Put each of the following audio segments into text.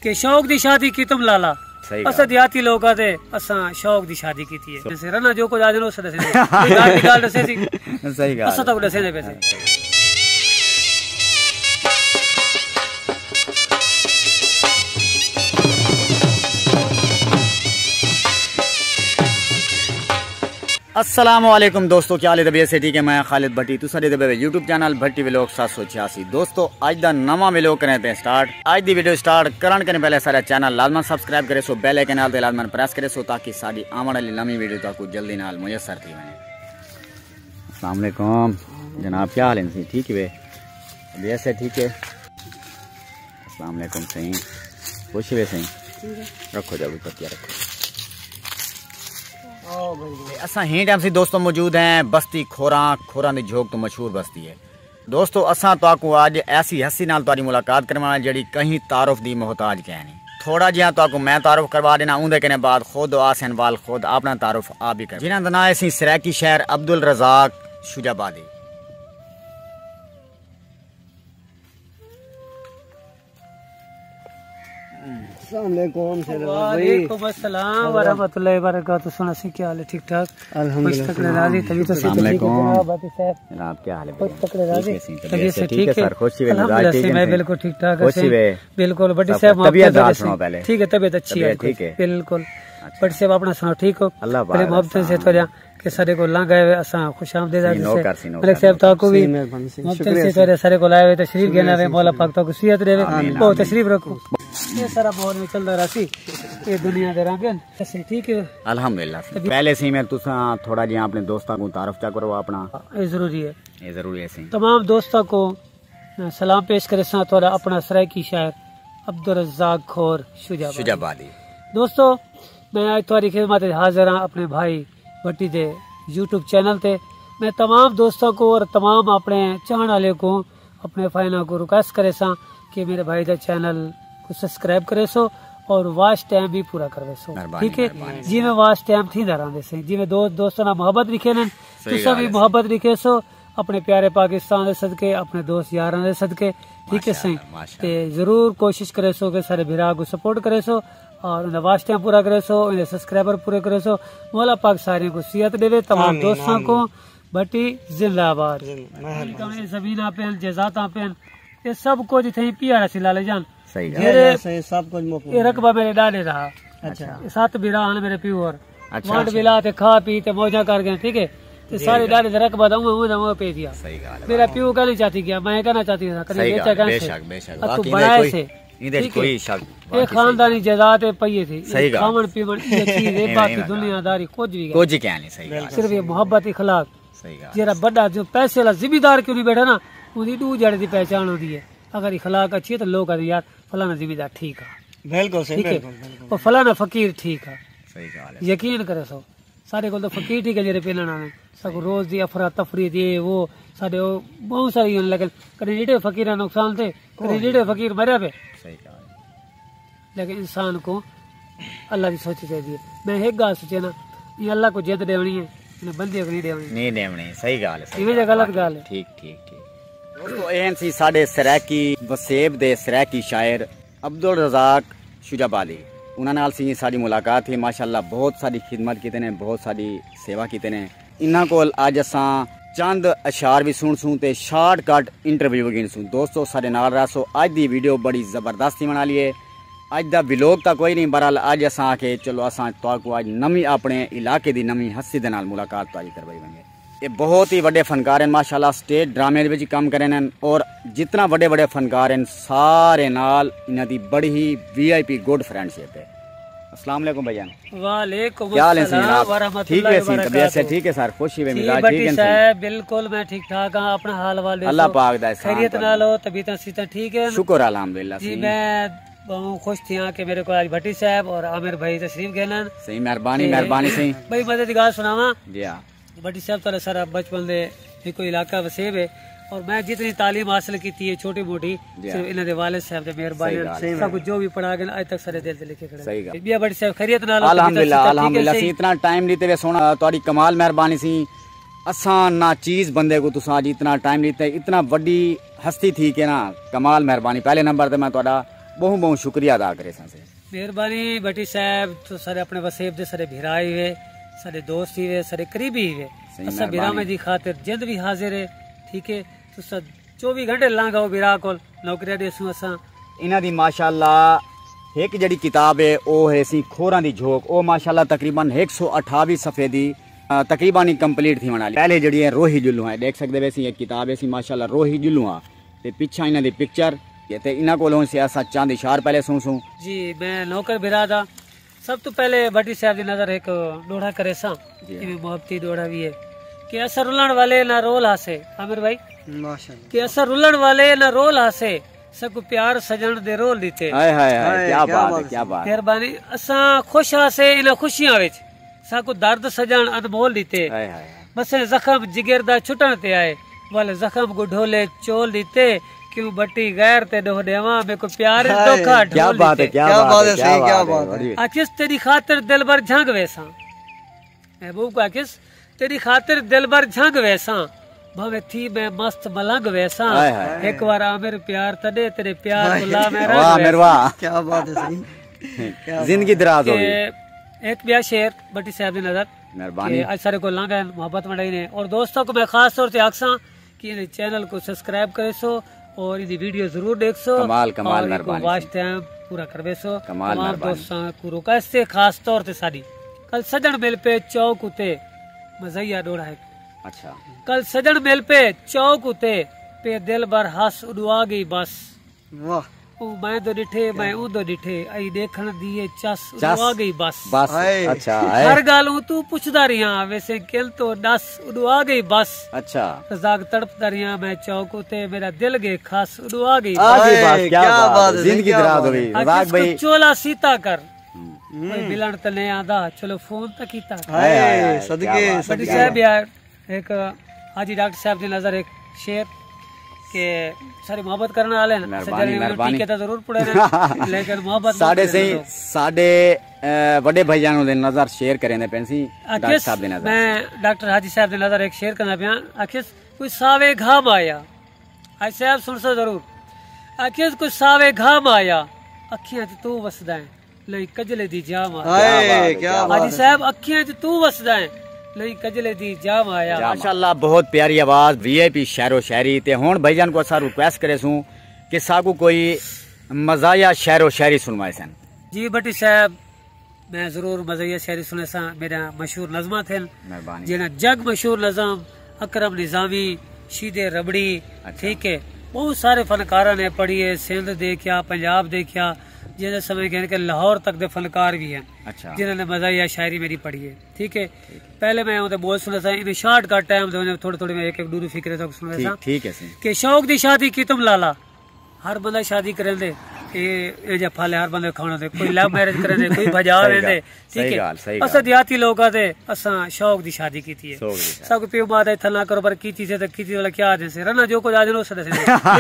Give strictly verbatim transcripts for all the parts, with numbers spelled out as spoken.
کہ شوق دی شادی کیتم لالا۔ صحیح ڳالھ۔ اساں دیہاتی لوگ آ تے اساں شوق دی شادی کیتی ہے۔ سو- جیسے رنا جو کچھ آ جنو اساں ݙسے ݙسے۔ ڳالھ دی ڳالھ ݙسے سی۔ صحیح ڳالھ۔ اساں تک ݙسے نے پیسے۔ السلام علیکم دوستو، کیا حال ہے؟ طبیعت سے ٹھیک ہے؟ میں خالد بھٹی، تساں ݙیہدے پئے یوٹیوب چینل بھٹی ولاگ ست سو چھیاسی۔ دوستو، اڄ دا نواں ولاگ کریں پئے سٹارٹ۔ اڄ دی ویڈیو سٹارٹ کرݨ کنیں پہلے ساݙا چینل لازماً سبسکرائب کریسو، بیل آئیکن نال تے لازماً پریس کریسو تاکہ ساݙی آوݨ والی نویں ویڈیو تہاکوں جلدی نال میسر تھی ونڄے۔ السلام علیکم جناب، کیا حال ہے؟ ٹھیک ہے؟ طبیعت سے ٹھیک ہے؟ السلام علیکم سائیں، خوش ہوئے سائیں؟ رکھو جا، کوئی پتیا رکھو۔ تے اساں ہی ٹائم سی دوستو موجود ہیں بستی کھوراں، کھوراں دی جھوک تو مشہور بستی ہے۔ دوستو، اساں تہاکوں اڄ ایسی ہستی نال تہاݙی ملاقات کروانا جیڑھی کہیں تعارف دی محتاج کائنی۔ تھوڑا جیہاں تہاکوں میں تعارف کروا ݙینا، اوندے کنے بعد خود آسن وال خود اپݨا تعارف آپ بھی کر۔ جنہاں دا ناں ہے سی سرائیکی شاعر عبدالرزاق شجاع آبادی۔ السلام علیکم، شیر بھائی۔ وعلیکم السلام ورحمۃ اللہ وبرکاتہ۔ سݨا سی، کیا حال ہے؟ ٹھیک ٹھاک؟ الحمدللہ۔ خوش تکڑے راضی، طبیعت سے السلام ٹھیک ہے علیکم۔ جناب؟ بھٹی صاحب، جناب، کیا حال ہے خوش بھیا؟ تکڑے راضی، طبیعت سے ٹھیک ہے؟ سر، خوش ہوئے، الحمدللہ مزاج ٹھیک سے، ہے میں سر؟ بالکل ٹھیک ٹھاک خوش ہاں۔ ہوئے۔ بالکل، بھٹی سب صاحب، محبت طبیعت سے۔ سناؤ پہلے۔ ٹھیک ہے، طبیعت اچھی ہے، طبیعت ٹھیک ہے؟ بالکل۔ اچھا۔ بھٹی صاحب، اپݨا سݨاؤ، ٹھیک ہو؟ اللہ پاک بڑے محبت سے تھوڑا کہ ساݙے کول لنگھ آئے ہوئے، اساں خوش آمدید آکھدے سے۔ ملک صاحب، تہاکوں وی محبت سے تھوڑے ساݙے کول آئے ہوئے، تشریف گھن آئے ہوئے، مولا پاک تہاکوں صحت ݙیوے۔ آمین، بہت آمین۔ تشریف رکھو۔ اے سارا ماحول میں چلدا رہسی، اے دنیا دے رنگ ہن۔ اچھا، ٹھیک ہے۔ الحمدللہ۔ پہلے سی میں تساں تھوڑا جیہاں اپݨے دوستاں کوں تعارف چا کرو اپݨا۔ اے ضروری ہے۔ اے ضروری ہے سی۔ تمام دوستاں کوں سلام پیش کریساں، تہاݙا اپݨا سرائیکی شاعر عبدالرزاق کھور شجاع آبادی۔ شجاع آبادی۔ دوستو، میں اڄ تہاݙی خدمت وچ حاضر ہاں اپݨے بھائی بھٹی دے یوٹیوب چینل تے۔ میں تمام دوستاں کوں اور تمام اپݨے چاہݨ والے کوں، اپݨے فیناں کوں ریکویسٹ کریساں کہ میرے بھائی دا چینل کوں سبسکرائب کریسو اور واچ ٹائم بھی پورا کرویسو۔ مہربانی، ٹھیک ہے؟ مہربانی۔ جیویں واچ ٹائم تھیندا رہندے سئیں، جیویں دوست دوستاں نال محبت ݙکھیندن، صحیح تساں ڳالھ بھی ہے۔ محبت ݙکھیسو۔ اپݨے پیارے پاکستان دے صدقے، اپݨے دوست یاراں دے صدقے، ٹھیک ہے سئیں؟ ماشاءاللہ، ماشاءاللہ۔ تے ضرور کوشش کریسو کہ سارے بھرا کوں سپورٹ کریسو اور انہاں واچ ٹائم پورا کریسو، انہاں سبسکرائبر پورے کریسو۔ مولا پاک ساریاں کوں صحت ݙیوے، تمام آمین، دوستاں آمین۔ کوں۔ بھٹی زندہ آباد۔ زندہ، مہربانی۔ زمیناں پئن، جائیداداں پئن، اے سب کجھ اتھائیں پیا رہسی لالے جان۔ صحیح ڳالھ۔ جیڑھے جی، صحیح، سب کجھ موکل۔ اے رقبہ میرے ݙاݙے دا ہا۔ اچھا۔ اے ست بھرا ہن میرے پیو اور۔ اچھا، ونڈ اچھا۔ ولا تے کھا پی تے موجاں کر ڳئے، ٹھیک ہے؟ تے جی، سارے جی۔ ݙاݙے دا رقبہ دا اونویں اونویں پئے پیا۔ صحیح ڳالھ ہے۔ میرا پیو کہنا چاہتی گیا، میں کہنا چاہتی ہاں، کدی صحیح ویچا ڳالھ ہے، بے کیسے؟ شک، بے شک۔ اتھوں واقعی بݨائے کوئی سے۔ ایندے وچ ٹھیک ہے۔ کوئی شک، اے واقعی صحیح خاندانی ڳالھ۔ جائیداد اے پئی تھی۔ صحیح ڳالھ۔ کھاوݨ پیوݨ، اے چیز، اے ایویں، باقی ایویں دنیا داری کجھ وی ڳالھ۔ کجھ کائنی، صحیح ڳالھ۔ صرف اے محبت، اخلاق۔ صحیح ڳالھ۔ جیڑھا وݙا جو پیسے والا ذمہ دار کیوں نہیں بیٹھا نا، اوندی ݙو جھڑ دی پہچان ہوندی ہے۔ اگر اخلاق اچھی ہے تو لوگ آہدے یار فلانا ذمہ دار ٹھیک ہے۔ بالکل صحیح، ٹھیک ہے؟ بالکل، بالکل۔ او فلانا فقیر ٹھیک ہے۔ صحیح ڳالھ ہے۔ یقین کریسو، ساݙے کول تو فقیر ٹھیک ہے جیڑھے پینن آندے۔ ساکوں روز دی افرا تفری دی وہ ساݙے او بہت ساری ہن، لیکن کݙے جیڑھے فقیراں نقصان تے، کݙے جیڑھے فقیر مریا پئے۔ صحیح ڳالھ ہے۔ لیکن انسان کوں اللہ دی سوچی چاہیدی ہے۔ میں ہک ڳالھ سوچے نا، ایں اللہ کوں جند ݙیوݨی ہے، انہیں بندے کوں نہیں ݙیوݨی۔ نہیں ݙیوݨی، صحیح ڳالھ ہے، صحیح ایویں ڳالھ ہے، غلط ڳالھ ہے۔ ٹھیک، ٹھیک، ٹھیک۔ دوستو، اے ہن سی ساݙے سرائیکی وسیب دے سرائیکی شاعر عبدالرزاق شجاع آبادی۔ انہاں نال سی ساݙی ملاقات تھی، ماشاءاللہ بہت ساݙی خدمت کیتے نے، بہت ساݙی سیوا کیتے نے۔ انہاں کول اڄ اساں چند اشعار وی سݨسوں تے شارٹ کٹ انٹرویو وی گھنسوں۔ دوستو، ساݙے نال رہسو، اڄ دی ویڈیو بڑی زبردست تھیوݨ والی ہے۔ اڄ دا ولاگ تاں کوئی نہیں، بہرحال اڄ اساں آکھے چلو اساں تہاکوں اڄ نویں اپݨے علاقے دی نویں ہستی دے نال ملاقات تہاݙی کروائی ونڄے۔ اے بہت ہی وݙے فنکار ہن ماشاءاللہ، سٹیج ڈرامے دے وچ کم کریندے ہن اور جتنا وݙے وݙے فنکار ہن سارے نال انہاں دی بڑی ہی وی آئی پی گڈ فرینڈ شپ ہے۔ السلام علیکم بھائی جان۔ وعلیکم السلام ورحمۃ اللہ وبرکاتہ۔ کیا حال ہے سئیں جناب؟ ٹھیک ہے سئیں، طبیعت سے ٹھیک ہے سر؟ خوشی وے جی مزاج بھٹی ٹھیک ہے سئیں؟ صاحب، بالکل میں ٹھیک ٹھاک ہاں، اپݨا حال احوال ݙیسو۔ اللہ پاک دا احسان خیریت نال ہو، طبیعتاں صحتاں ٹھیک ہے؟ شکر الحمدللہ جی سئیں۔ میں بہت خوش تھیاں کہ میرے کول اڄ بھٹی صاحب اور عامر بھائی تشریف گھن آئن۔ سئیں مہربانی، تے مہربانی سئیں۔ بھائی مزے دی ڳالھ سݨاواں۔ جی ہاں۔ بھٹی صاحب تہاݙا سارا بچپن دے ہکو علاقہ وسیب ہے اور میں جتنی تعلیم حاصل کیتی ہے چھوٹی موٹی، جی ہاں۔ صرف انہاں دے والد صاحب دی مہربانی صحیح ڳالھ ہے۔ ساکوں جو وی پڑھا ڳئے اڄ تک ساݙے دل تے لکھے کھڑے۔ صحیح ڳالھ۔ ٻیا بھٹی صاحب خیریت نال ہو؟ الحمدللہ، طبیعت صحت ٹھیک ہے الحمدللہ سئیں؟ سئیں اتنا ٹائم ݙتے وے سوہݨا، تہاݙی کمال مہربانی سئیں۔ اساں ناچیز بندے کوں تساں اڄ اتنا ٹائم ݙتے، اتنا وݙی ہستی تھی کے نا، کمال مہربانی۔ پہلے نمبر تے میں تہاݙا بہوں بہوں شکریہ ادا کرے ساں سے۔ مہربانی بٹی صاحب، تو سارے اپنے وسیب دے سارے بھرا ہی وے، سارے دوست ہی وے، سارے قریبی ہی وے۔ اسا بھراویں دی خاطر جند بھی حاضر ہے۔ ٹھیک ہے، تو سا چووی گھنٹے لانگا ہو بھرا کول، نوکریاں دے سوں اساں۔ انہاں دی ماشاءاللہ ایک جڑی کتاب ہے، او ہے سی کھوراں دی جھوک۔ او ماشاءاللہ تقریباً ایک سو اٹھاوی صفحے دی تقریباً ہی کمپلیٹ تھی ونا۔ پہلے جڑی ہے روہی جلو ہیں، دیکھ سکتے ویسی ایک کتاب ہے سی ماشاءاللہ روہی جلو ہیں۔ تے پچھا انہاں دی پکچر تے انہاں کولوں سی اسا چاند اشار پہلے سوں سوں۔ جی میں نوکر بھرا دا سب تو پہلے بھٹی صاحب دی نظر ایک ڈوڑھا کرے ساں۔ جی ہاں۔ محبتی ڈوڑھا بھی ہے کہ اسا رلن والے نہ رول ہاسے۔ عامر بھائی، کہ اسا رلن والے نہ رول ہاسے، سکو پیار سجن دے رول دیتے۔ ہائے ہائے ہائے، کیا بات ہے، کیا بات ہے۔ مہربانی۔ اساں خوش ہاسے انہاں خوشیاں وچ، ساکو درد سجن انمول ڈتے۔ ہائے ہائے ہائے۔ بسیں زخم جگر دا چھٹن تے آئے، ول زخم کو ڈھولے چول ڈتے۔ کیوں بٹی غیر تے ڈوہ ڈیواں، میکو پیار دے دھوکا ڈھول ڈتے۔ کیا بات ہے، کیا بات ہے، صحیح، کیا بات ہے۔ آکھیس تیری خاطر دلبر جھنگ ویساں۔ محبوب کو آکھیس تیری خاطر دلبر جھنگ ویساں، بھاویں تھی میں مست ملنگ ویساں۔ ہک وار عامر پیار تڈے، تیرے پیار کو لا میں رنگ ویساں۔ کیا بات ہے، صحیح۔ زندگی دراز ہوئی۔ ہک بیا شعر بٹی صاحب دی نظر۔ مہربانی۔ اج سارے کو لنگ ہیں، محبت ونڈائی نے۔ اور دوستوں کو میں خاص طور تے آکھساں کہ انہیں چینل کو سبسکرائب کرے سو اور انہیں ویڈیو ضرور دیکھ سو۔ کمال کمال، اور مہربانی۔ واچ ٹائم پورا کروے سو۔ کمال، تمام مہربانی۔ دوستاں کو ریکویسٹ ہے خاص طور تے ساڈی۔ کل سجن مل پے چوک اتے مزہ ہی آ ڈوڑا ہے۔ اچھا۔ کل سجن مل پے چوک اتے، پے دل بر ہس اڈوا گئی بس۔ واہ۔ او میں دو ڈٹھے، میں او دو ڈٹھے، ائی ڈیکھن دی اے چس اڈوا گئی بس۔ بس۔ ہائے۔ اچھا ہے۔ ہر گالوں تو پچھدا رہیا ویسے کل تو ڈس اڈوا گئی بس۔ اچھا۔ رزاق تڑپدا رہیا میں چوک اتے، میرا دل گے کھس اڈوا گئی بس۔ آ گئی بس، کیا بات ہے، زندگی دراز ہوئی رزاق بھائی۔ چولا سیتا کر۔ کوئی ملن تے نہیں آندا، چلو فون تے کیتا۔ ہائے ہائے، صدقے۔ بٹی صاحب یار، ایک حاجی ڈاکٹر صاحب دی نظر ایک شعر کہ ساری محبت کرنے والے ہیں۔ مہربانی، مہربانی۔ ٹھیک ہے تو ضرور پڑھے ہیں، لیکن محبت ساڈے سہی، ساڈے وڈے بھائی جانوں دے نظر شعر کریں دے پین سی۔ ڈاکٹر صاحب دے نظر میں ڈاکٹر حاجی صاحب دے نظر ایک شعر کرنا پیا۔ آکھیس کوئی ساوے گھا مایا، حاجی صاحب سن سو ضرور۔ آکھیس کوئی ساوے گھا مایا، اکھیاں تے تو وسدا ہے۔ لئی کجلے دی جام آیا۔ ہائے، کیا بات ہے۔ حاجی صاحب اکھیاں چ تو وسدا ہے، لئی کجلے دی جام آیا۔ ماشاءاللہ، بہت پیاری آواز، وی آئی پی شعر و شاعری۔ تے ہن بھائی جان کو اساں ریکویسٹ کرے سوں کہ ساکو کوئی مزاحیہ شعر و شاعری سنوائے سن۔ جی بٹی صاحب، میں ضرور مزاحیہ شاعری سنے ساں، میرا مشہور نظمہ تھن۔ مہربانی۔ جنہاں جگ مشہور نظم اکرم نظامی، شیدے ربڑی، اچھا۔ ٹھیک ہے، بہت سارے فنکاراں نے پڑھی ہے، سندھ دیکھیا، پنجاب دیکھیا، جنہیں سمجھ گئے کہ لاہور تک دے فنکار بھی ہیں، اچھا۔ جنہاں نے مزاحیہ شاعری میری پڑھی ہے، ٹھیک ہے۔ ٹھیک ہے۔ پہلے میں اُنہاں دے بول سُݨدا ساں، انہیں شارٹ کٹ ٹائم دے وچ تھوڑے تھوڑے میں ایک ایک ݙو ݙو فقرے تک سُݨدا ساں۔ ٹھیک ہے سائیں۔ کہ شوق دی شادی کیتم لالا، ہر بندہ شادی کریندے، اے اے جا پھل ہے، ہر بندے کھاوݨا تے، کوئی لو میرج کریندے، کوئی بھجا ویندے، ٹھیک ہے۔ اساں دیہاتی لوگ آ تے اساں شوق دی شادی کیتی ہے۔ ساکوں پیو ماں دا اتھاں نہ کرو، پر کیتی سے تے کیتی والا کیا آدھے سے؟ رنا جو کچھ آدھے اس ݙسے۔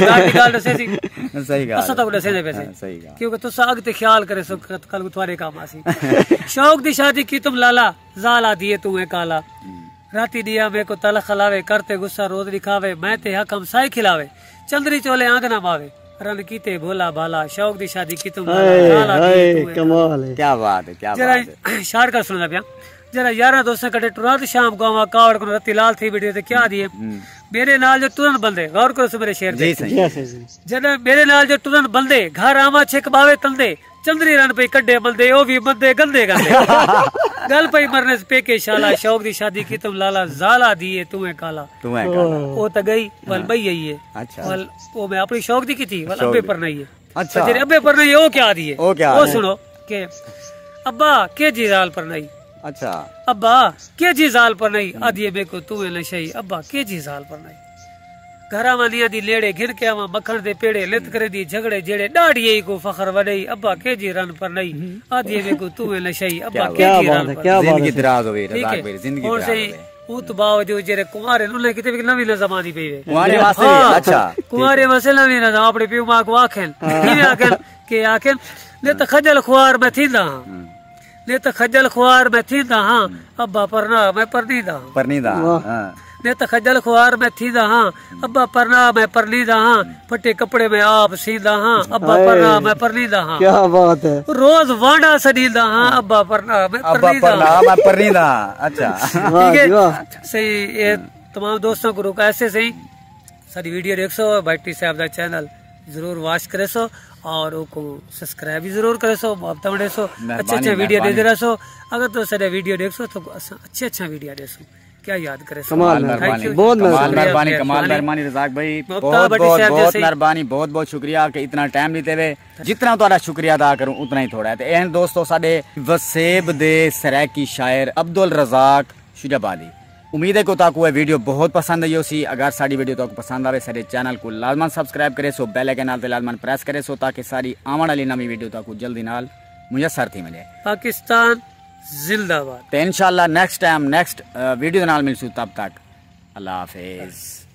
ڳالھ دی ڳالھ ݙسے سی۔ صحیح ڳالھ۔ اساں تاکوں ݙسے دے پیسے۔ ہاں، صحیح ڳالھ۔ کیونکہ تساں اڳ تے خیال کرے سو، کل کو تھوڑے کام آسی۔ شوق دی شادی کیتم لالا، زال آدھی ہے توں ہے کالا۔ راتی ݙیا میکوں تلخ لاوے، کر تے غصہ روز ݙکھاوے، میں تے حق ہمسائے کھلاوے، چندری چولے آنگنا ماوے، رن کیتے بھولا بھالا، شوق دی شادی کیتوں بھالا، ہائے، زال آدھی ہے ہائے، توں ہے کمال ہے۔ کیا بات ہے، کیا بات ہے۔ شارٹ کٹ سُݨدا پیاں۔ جیڑھا یاراں دوستاں کٹھے ٹرا تے شام کو آواں، کاوڑ کنوں رتی لال تھی ٻیٹھی تے کیا آدھی ہے؟ میݙے نال جو ٹرن بندے، غور کرو سو میݙے شعر تے۔ جی سائیں۔ جݙاں میݙے نال جو ٹرن بندے، گھر آواں چھک ٻاوے تندے، چندری رن پئی کڈھے ملدے، او وی مندے گندے گندے۔ گل پئی مرنے سے پیکے شالا، شوق دی شادی کیتم لالا، زال آدھی ہے توں ہے کالا۔ توں ہے کالا۔ او تاں ڳئی، ول ٻئی آئی ہے۔ اچھا۔ ول او میں اپݨی شوق دی کیتی، ول ابے پرنائی ہے۔ اچھا۔ تے جیڑھے ابے پرنائی ہے، او کیا آدھی ہے؟ او کیا آدھی ہے؟ سُݨو کہ ابا کے جی زال پرنائی۔ اچھا۔ ابا کے جی زال پرنائی، آدھی ہے میکوں توں ہے نشئی، ابا کے جی زال پرنائی۔ گھر آواں نیاں دی لیڑے، گھن کے آواں مکھݨ دے پیڑے، لت کریندی جھڳڑے جیڑے، ݙاڈھی ای کو فخر وݙئی، ابا کے جی رن پرنائی، آدھی ہے میکوں توں ہے نشئی، ابا کے جی رن پرنائی۔ زندگی دراز ہووے رزاق بھائی، زندگی دراز ہووے۔ اوں توں باوجود جیڑھے کنوارے ہن، انہیں کیتے وی نویں نظم آندی پئی وے۔ کنوارے واسطے وی، اچھا۔ کنوارے واسطے نویں نظم اپݨے پیو ماں کو آکھن، کیویں آکھن کہ آکھن، نت خجل خوار میں تھیندا ہاں۔ نت خجل خوار میں تھیندا ہاں، ابا پرنا میں پرنیندا ہاں۔ پرنیندا ہاں۔ میں تاں خجل خوار میں تھیندا ہاں، ابا پرنا میں پرنیندا ہاں، پھٹے کپڑے میں آپ سیندا ہاں، ابا ہائے۔ پرنا میں پرنیندا ہاں۔ کیا بات ہے۔ روز وانڈا سݙیندا ہاں، ابا پرنا میں ابا پرنیندا پرنا ہاں۔ میں پرنیندا ہاں۔ اچھا۔ واہ ٹھیک جی ہے؟ واہ۔ صحیح، یہ تمام دوستاں کو روکا ایسے صحیح۔ ساری ویڈیو ݙیکھسو، بھٹی صاحب دا چینل ضرور واچ کریسو اور او کو سبسکرائب بھی ضرور کریسو، محبت ونڈیسو، اچھے مہربانی، اچھے ویڈیو مہربانی۔ ݙیندے رہسو۔ اگر تو سارے ویڈیو ݙیکھسو تو اساں اچھے اچھے ویڈیو ݙیسوں۔ کیا یاد کریسو؟ کمال کمال مہربانی، مہربانی۔ بہت مہربانی۔ کمال شکریہ، مہربانی شکریہ۔ رزاق بھائی، ممتاز بہت بھٹی بہت صاحب بہت جیسے۔ مہربانی، بہت بہت شکریہ کہ اتنا ٹائم ݙتے وے۔ جتنا تہاݙا شکریہ ادا کروں اتنا ہی تھوڑا ہے۔ تے این دوستو، ساݙے وسیب دے سرائیکی شاعر عبدالرزاق شجاع آبادی۔ امید ہے کہ تہاکوں اے ویڈیو بہت پسند آئی ہوسی۔ اگر ساݙی ویڈیو تہاکوں پسند آوے، ساݙے چینل کوں لازماً سبسکرائب کریسو، بیل آئیکن نال تے لازماً پریس کریسو تاکہ ساݙی آوݨ والی نویں ویڈیو تہاکوں جلدی نال میسر تھی ونڄے۔ پاکستان زندہ باد۔ تے انشاءاللہ نیکسٹ ٹائم نیکسٹ ویڈیو دے نال ملسوں، تب تک اللہ حافظ۔